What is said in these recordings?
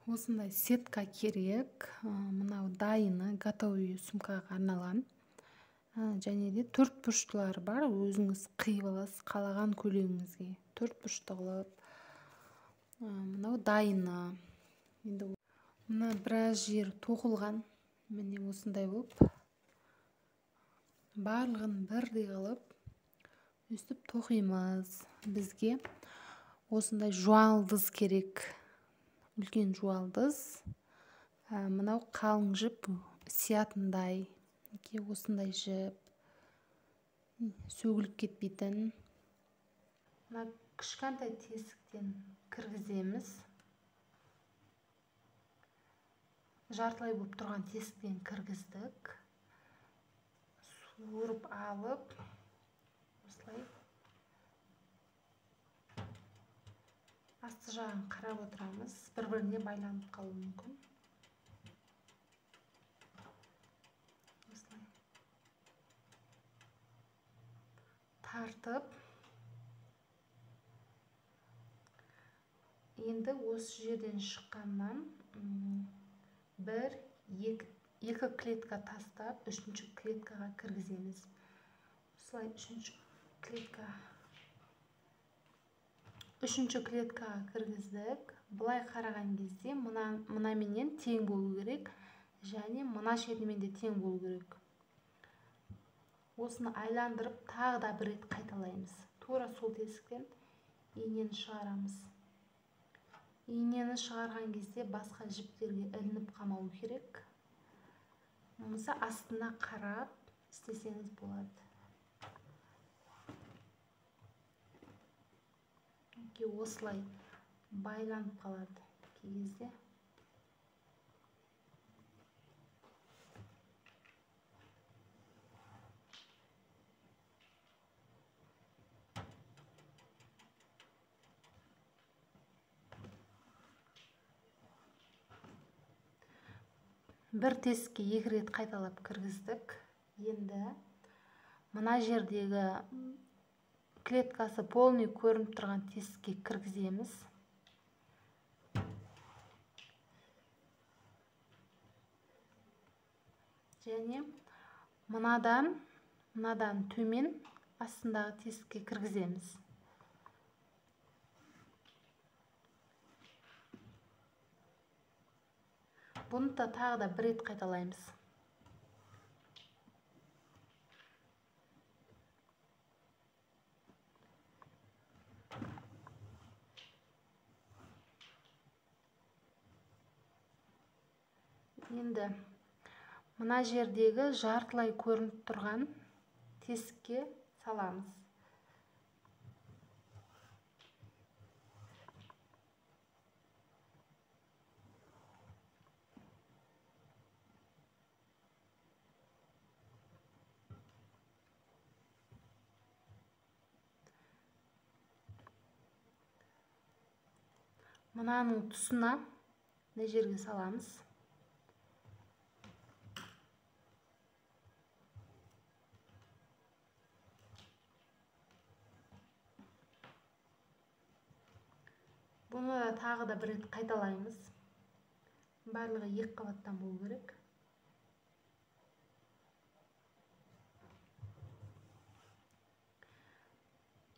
Осындай сетка керек. Мынау дайыны, готовый сумкаға арналған. Және де төрт бұрыштылары бар, өзіңіз қиып аласыз қалаған көлеміңізге. Төрт бұрышты қылып. Мынау дайыны. Енді мына біраз жер тоқылған. Міне осындай болып. Барлығын бірдей қылып өстіп тоқимыз. Бізге осындай жуалдыз керек. Үлкен жуалдыз. Мынау қалың жіп сиятындай. Осындай жіп сөгіліп кетпейтін. Мына кішкентай тесіктен кіргіземіз. Жартылай болып тұрған тесіктен кіргіздік. Суырып алып, осылай асты жағын қарап отырамыз. Бір-біріне байланып қалуы мүмкін. Осылай тартып, енді осы жерден шыққаннан бір, екі клетка тастап, үшінші клеткаға кіргіземіз. Осылай үшінші клеткаға кіргіздік. Былай қараған кезде мынаменен тең болу керек, және мына шетімен де тең болу керек. Осыны айландырып тағы да бір рет қайталаймыз. Тура сол тесіктен инені шығарамыз. Инені шығарған кезде басқа жіптерге ілініп қалмау керек. Болмаса астына қарап істесеңіз болады. Осылай байланып қалады кей кезде. Бір тесікке екі рет қайталап кіргіздік. Енді мына жердегі клеткасы полный көрініп тұрған тесікке кіргіземіз. Және мынадан төмен астындағы тесікке кіргіземіз. Бұны да тағы да бір рет қайталаймыз. Енді мына жердегі жартылай көрініп тұрған тесікке саламыз. Мынаның тұсына мына жерге саламыз. Бұны да тағы да бір рет қайталаймыз. Барлығы екі қабаттан болу керек.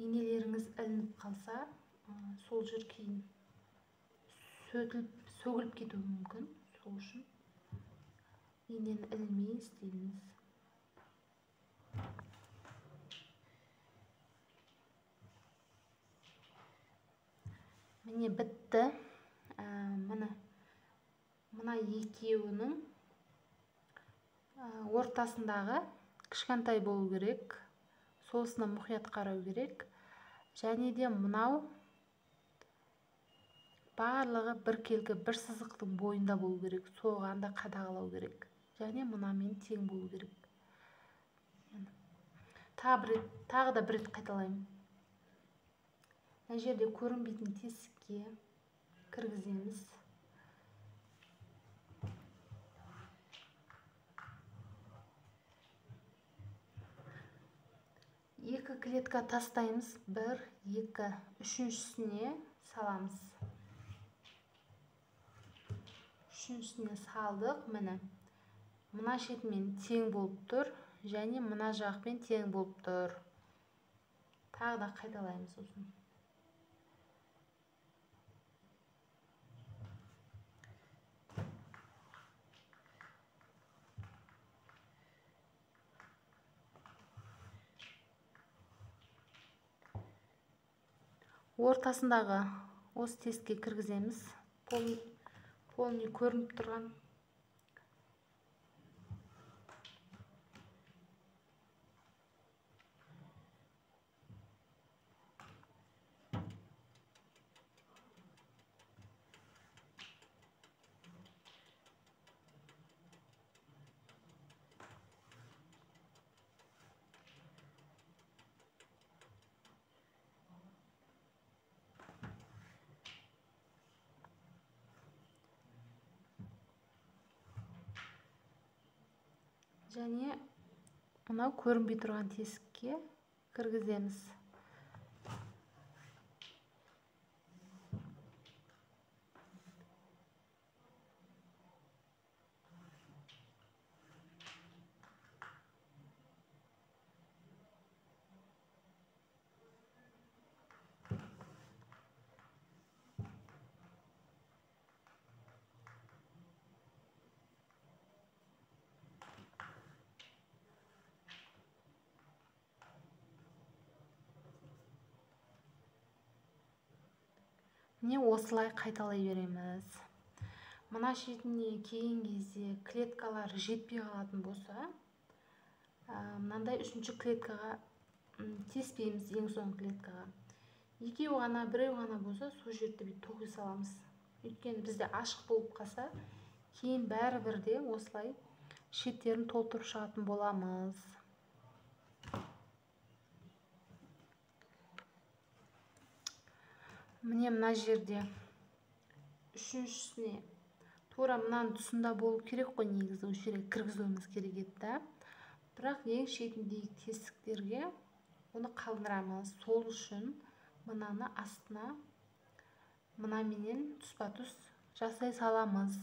Инелеріңіз ілініп қалса, сол жер кейін сөгіліп кетуі мүмкін. Сол үшін инені ілмей істейміз. Міне бітті. Мына екеуінің ортасындағы кішкентай болу керек. Солысына мұқият қарау керек. Және де мынау барлығы біркелкі бір сызықтың бойында болу керек. Соған да қадағалау керек. Және мынамен тең болу керек. Тағы да бір рет қайталаймын. Мына жерде көрінбейтін тесікке кіргіземіз. Екі клетка тастаймыз. 1, 2, үшіншісіне саламыз. Үшіншісіне салдық, міне. Мына шетімен тең болып тұр, және мына жақпен тең болып тұр. Тағы да қайталаймыз осыны. Ортасындағы осы тесікке кіргіземіз. Полный көрініп тұрған. Және мынау көрінбей тұрған тесікке кіргіземіз. Міне осылай қайталай береміз. Мына шетіне келген кезде клеткалар жетпей қалатын болса, мынандай үшінші клеткаға теспейміз, ең соңғы клеткаға. Екеу ғана, біреу ғана болса, сол жерді бүйтіп тоқи саламыз. Өйткені бізде ашық болып қалса, кейін бәрібір де осылай шеттерін толтырып шығатын боламыз. Міне мына жерде үшіншісіне тура мынаның тұсында болу керек қой, негізі осы жерге кіргізуіміз керек еді да. Бірақ ең шетіндегі тесіктерге оны қалдырамыз. Сол үшін мынаны астына мынаменен тұспа-тұс жасай саламыз.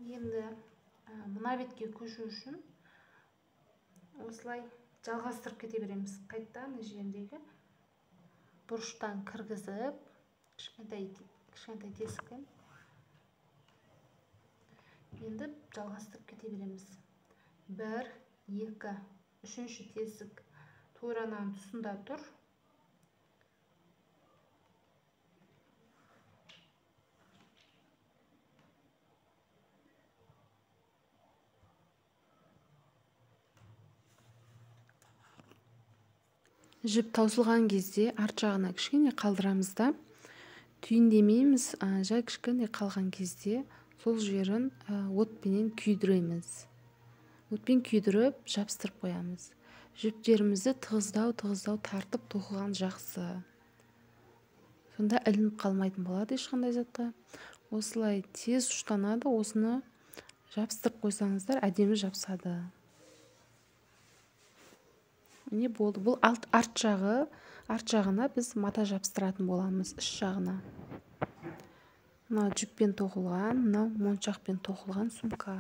Енді мына бетке көшу үшін осылай жалғастырып кете береміз. Қайтадан мына жердегі бұрыштан кіргізіп, кішкентай тесіктен енді жалғастырып кете береміз. 1, 2, үшінші тесік тураның тұсында тұр. Жіп таусылған кезде арт жағына кішкене қалдырамыз да, түйіндемейміз, жай кішкене қалған кезде сол жерін отпенен күйдіреміз. Отпен күйдіріп жабыстырып қоямыз. Жіптерімізді тығыздау тартып тоқыған жақсы. Сонда ілініп қалмайтын болады ешқандай затқа. Осылай тез ұштанады, осыны жабыстырып қойсаңыздар әдемі жабысады. Міне болды. Бұл арт жағына біз мата жабыстыратын боламыз, іш жағына. Мынау жіппен тоқылған, мынау моншақпен тоқылған сумка.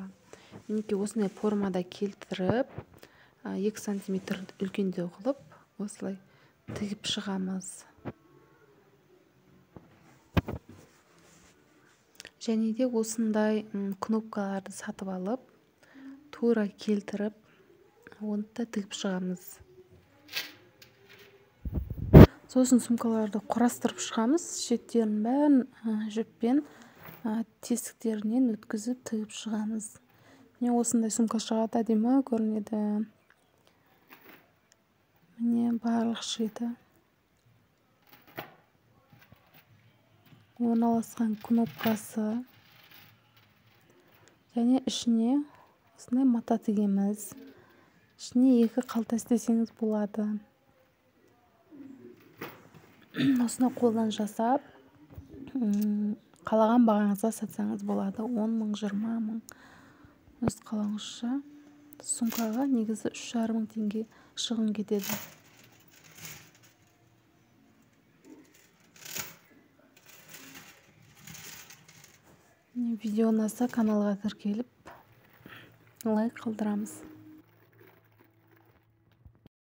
Мінекей осындай формада келтіріп, 2 сантиметр үлкендеу қылып, осылай тігіп шығамыз. Және де осындай кнопкаларды сатып алып, тура келтіріп, оны да тігіп шығамыз. Сосын сумкаларды құрастырып шығамыз, шеттерін бәрін жіппен тесіктерінен өткізіп тігіп шығамыз. Міне осындай сумка шығады, әдемі көрінеді. Міне барлық шеті орналасқан кнопкасы және ішіне осындай мата тігеміз. Ішіне 2 қалта істесеңіз болады. Осыны қолдан жасап, қалаған бағаңызға сатсаңыз болады. 10 мың, 20 мың. Өз қалауыңызша. Сумкаға негізі 3,5 мың теңге шығын кетеді. Видео ұнаса каналға тіркеліп, лайк қалдырамыз.